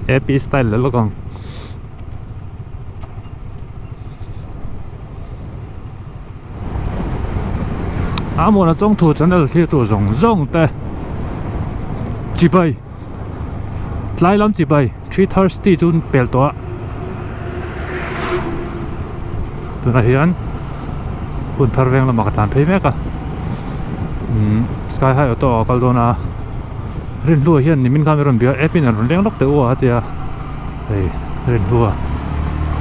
AP style leh lawk ang. A muana chawngthu channel thlir tur zawng zawng te chibai tlai lam chibai 3:30 chu pel tawh a tunah hian hun thar veng lamah ka tlan phei mek a umm sky high auto ah ka kal dawn a rinhlua hian nimin khan min rawn bia app in an rawn leng lawk teh u a tia hei rinhlua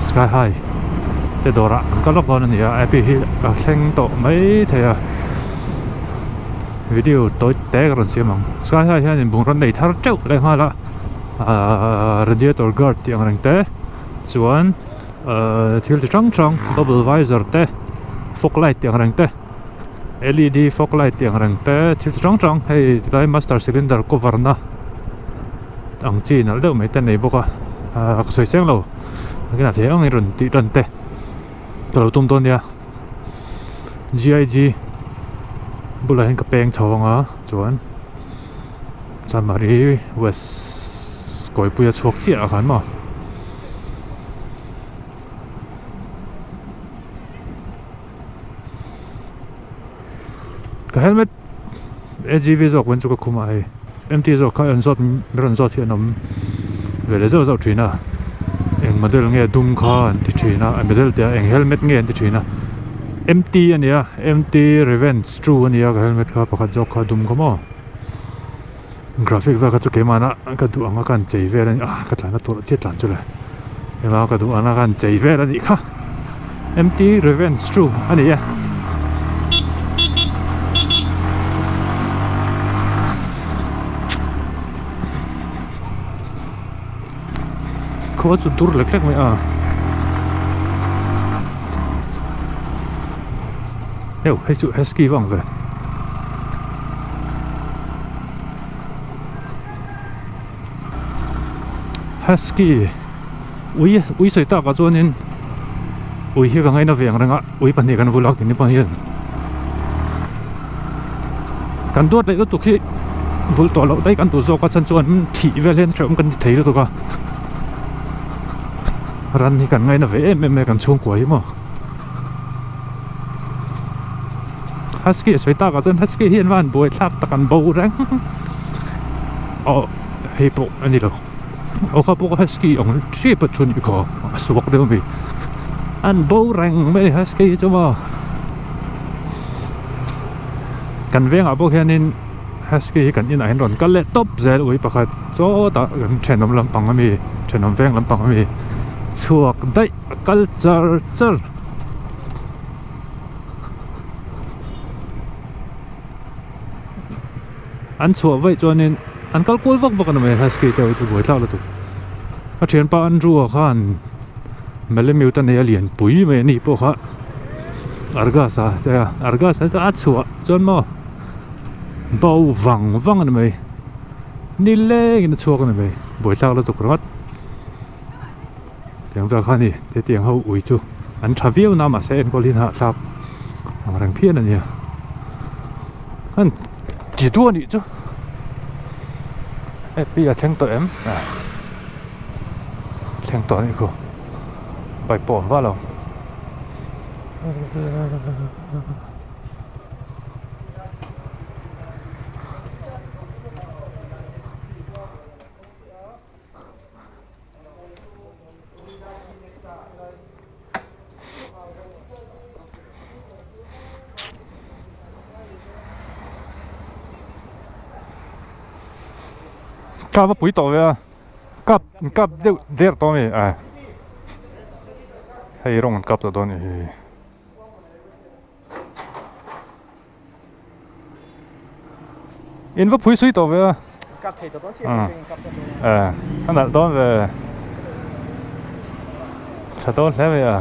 sky high te dawrah an kal lawk dawn a ni a app hi a thleng tawh mai thei a video tawi te ka rawn siam ang sky high hian in bungraw nei thar teuh leh nghal a ahh radiator guard tih ang reng te chuan ahh thil chi hrang hrang double visor te fog light tih ang reng te led fog light tih ang reng te thil chi hrang hrang hei tilai master cylinder cover na ang chi nalh deuh mai te a nei bawk a ahh ka sawi chiang lo nakinah thei ang in rawn tih tan te ka lo tum dawn nia G_I_G bulah hian ka peng chho ang a chuan Chanmari west kawipuia chhuak chiah ah khan maw. Ka helmet A_G_V zawk vawiin chu ka khum a hei M_T zawk kha an zawt rawn zawt hi an awm ve leh zauh zauh thin a eng model nge dum kha an ti thin a model tih ah eng helmet nge an ti thin a M_T a ni a M_T revenge two a ni a ka helmet kha pakhat zawk kha dum kha maw graphic vel kha chu keimahna ka duh ang a ka han chei vel a ni ah ka tlan na tur chiah tlan chu le ema ka duh ang a ka han chei vel a nih kha M_T revenge two a ni e. Khua chu dur lek lek mai a heu hei chu husky vang ve husky ui ui sawi tak ah chuanin ui hi ka ngaina ve ang reng a ui pahnih kan vul a kini pawh hian kan duat leh lutuk hi vul tawh loh daih kan duh zawk a chhan chuan thih vel hian hrehawm kan ti thei lutuk a ran hi kan ngaina ve em em mai a kan chhungkua hi maw husky a sawi tak ah chuan husky hi an va han buai thlak tak an bo reng aw hei pawh a ni lo aw kha pawh husky ang hrep a thu a nih kha a suak deuh a mi an bo reng mai a ni husky hi chu maw kan vengah pawh hianin husky hi kan inah hian rawn kal leh tawp zel ui pakhat chawtah kan thenawm lampang ami thenawm veng lampang ami chhuak daih a kal char char. An chhuah vaih chuanin an kal kual vak vak a ni mai husky te chu buai thlak lutuk a thianpa Andrew a khan Malamute a nei a lian pui mai a ni pawh kha Argus a te a Argus a a chhuah chuan maw bo vang vang a ni mai nilengin a chhuak a ni mai buai thlak lutuk ringawt. Tiang vel kha a ni hetiang ho ui chu an tha viau na mahse enkawl hi an hahthlak ang reng phian a nia an ti duah a nih chu happy a thleng tawh em ah thleng tawh a nih khu bike pawh a awm vah lo. Kap a pui tawh ve a kap kap deuh der tawh a ni a hei rawng an kap tawh dawn a nih hi. In va phui sui tawh ve a. Kap thei tawh dawn si a kap tawh dawn. Eh, a nalh dawn ve. Tha dawn hle mai a.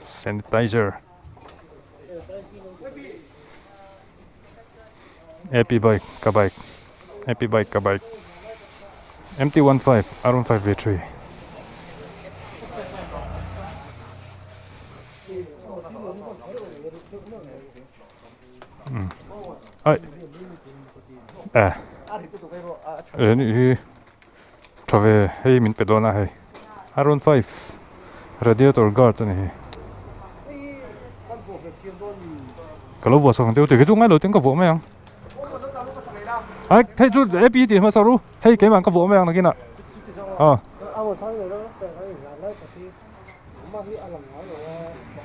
Sanitizer. AP bike ka bike AP bike ka bike MT15 R15 V3 umm. Ai eh eh nih hi tha ve hei min pe dawn a hei Aron 5 radiator guard a ni hi ka lo vuah sak ang deuh tih khi chu ngai lo ten ka vuah mai ang ai hei chu ap tih hmasa ru hei keimah ka vuah mai ang nakinah aw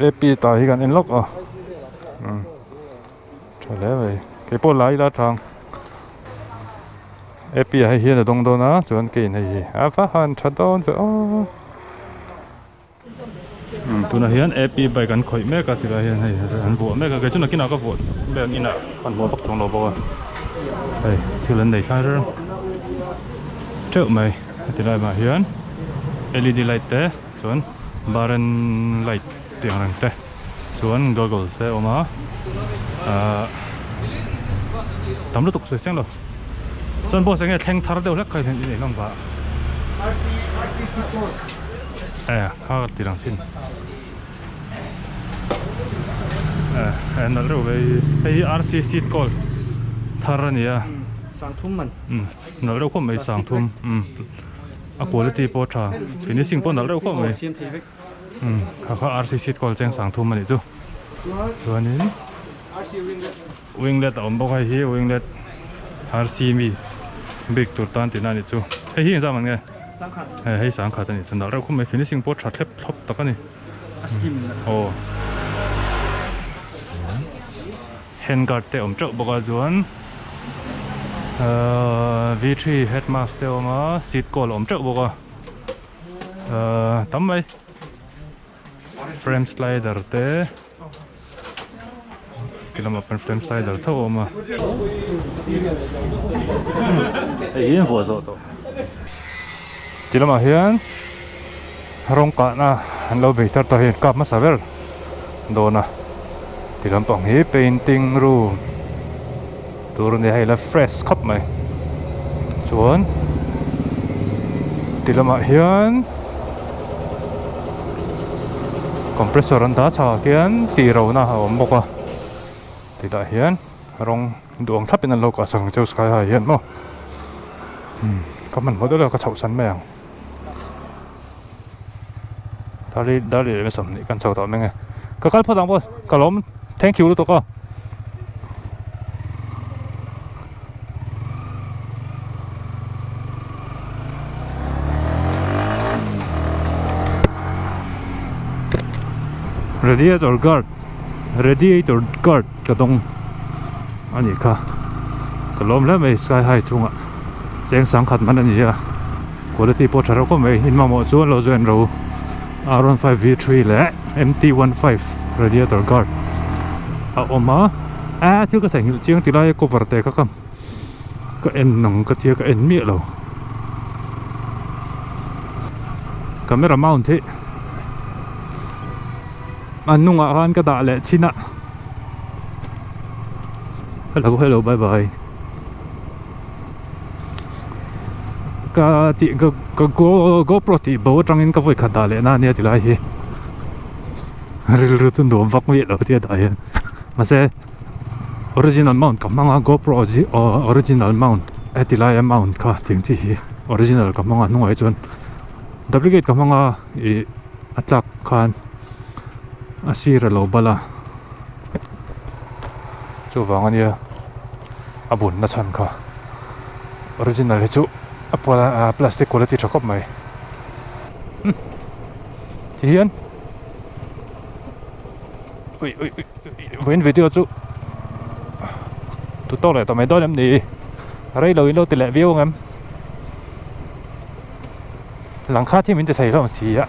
ap tah hi kan en lawk a tha hle mai keipawh la ila tang ap ah hei hian a dawng dawn a chuan keiin hei hi a va han tha dawn ve aw. Tunah hian ap bike an khawih mek a tilai hian hei an vuah mek a kei chu nakinah ka vuah mek ang inah ka hmuh vak chuang lo bawk a hei thil an nei thlai reng teuh mai heti lai ah hian led light te chuan baren light tih ang reng te chuan goggles te a awm a ahh tam lutuk sawi chiang lo chuan boss enge thleng thar deuh hlek kha i nei hlawm vah. Eh kha ka ti lang chin eh eh nalh reuh ve hi hei hi rc seat call thar a ni a sangthum man um nalh reuh khawp mai sangthum um a quality pawh a tha finishing pawh nalh reuh khawp mai um kha kha rc seat call cheng sangthum a nih chu chuanin winglet a awm bawk a hei hi winglet rc mi bik tur tan tihna a nih chu hei hi engzah man nge. Hei hei sangkhat a ni chu nalh reuh khawp mai finishing pawh tha thlep thlawp tak a ni aw hand guard te a awm teuh bawk a chuan ahh v three head mask te a awm a seat call a awm teuh bawk a ahh tam mai frame slider te. Ti lamah pawn frame slider tho a awm a hei hi an vuah zawh tawh ti lamah hian rawng kahna an lo bei thar tawh a hei an kap hmasa ber dawn a ti lampang hi painting room tur a ni a hei la fresh khawp mai chuan ti lamah hian compressor an dah chhakah khian tih ro na a awm bawk a ti tah hian rawng duang thlap in an lo kah sak ang cheu sky high hian maw ka hmanhmawh deuh deuh a ka chhoh san mai ang dar leh 20 kan chho tawh mai ang e ka kal phawt ang boss ka lawm thank you lutuk aw. Radiator guard radiator guard ka dawng a nih kha ka lawm hle mai sky high chungah cheng sangkhat man a ni a quality pawh tha reuh khawp mai in mamawh chuan lo join ro r one five v three leh m t one five radiator guard a awm a a thil ka theihnghilh chiang ti lai a cover te kha ka ka en ang ka tia ka en miah lo camera mount hi a hnungah khan ka dah leh chin a hello hello bye bye ka tih ka ka gopro tih bo atangin ka vawi khat dah leh na ania ti lai hi rilru chu nuam vak miah lo tia dah hian mahse original mount ka hmang a gopro original mount heti laia mount kha thing chi hi original ka hmang a hnungah hi chuan duplicate ka hmang a ih a tlak khan a sir a lo bal a chuvang ania a bunna chhan kha original hi chu a plastic quality tha khawp mai ti hian ui ui ui vawiin video chu tu tawk leh tawh mai dawn em ni rei lo in lo ti leh viau ang em lang kha thi min ti thei hlawm si a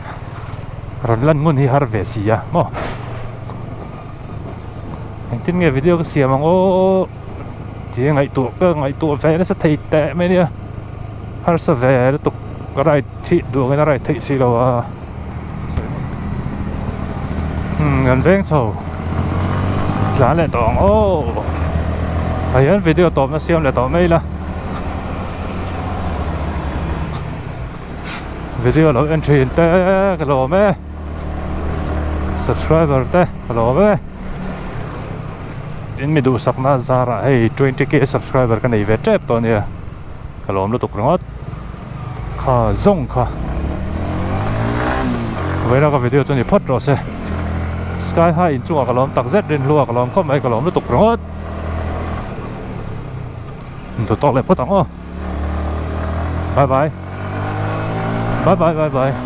rawn lan ngun hi har ve si a maw engtin nge video ka siam ang aw tia ngaihtuah ka ngaihtuah ve nasa thei teh mai ania harsa ve lutuk ka ride thih duh angin a ride theih si lo a umm kan veng chho tlan leh tawh ang aw ah hian video tawpna siam leh tawh mai ila video lo en thin te ka lawm e. Subscriber te ka lawm e. In mi duhsakna zarah hei 20k subscriber ka nei ve tep tawh ania ka lawm lutuk ringawt kha zawng kha vawiina ka video chu ni phawt rawh se sky high inchungah ka lawm tak zet rinhlua ka lawm khawp mai ka lawm lutuk ringawt in duh tawk leh phawt ang aw bye bye bye bye bye bye.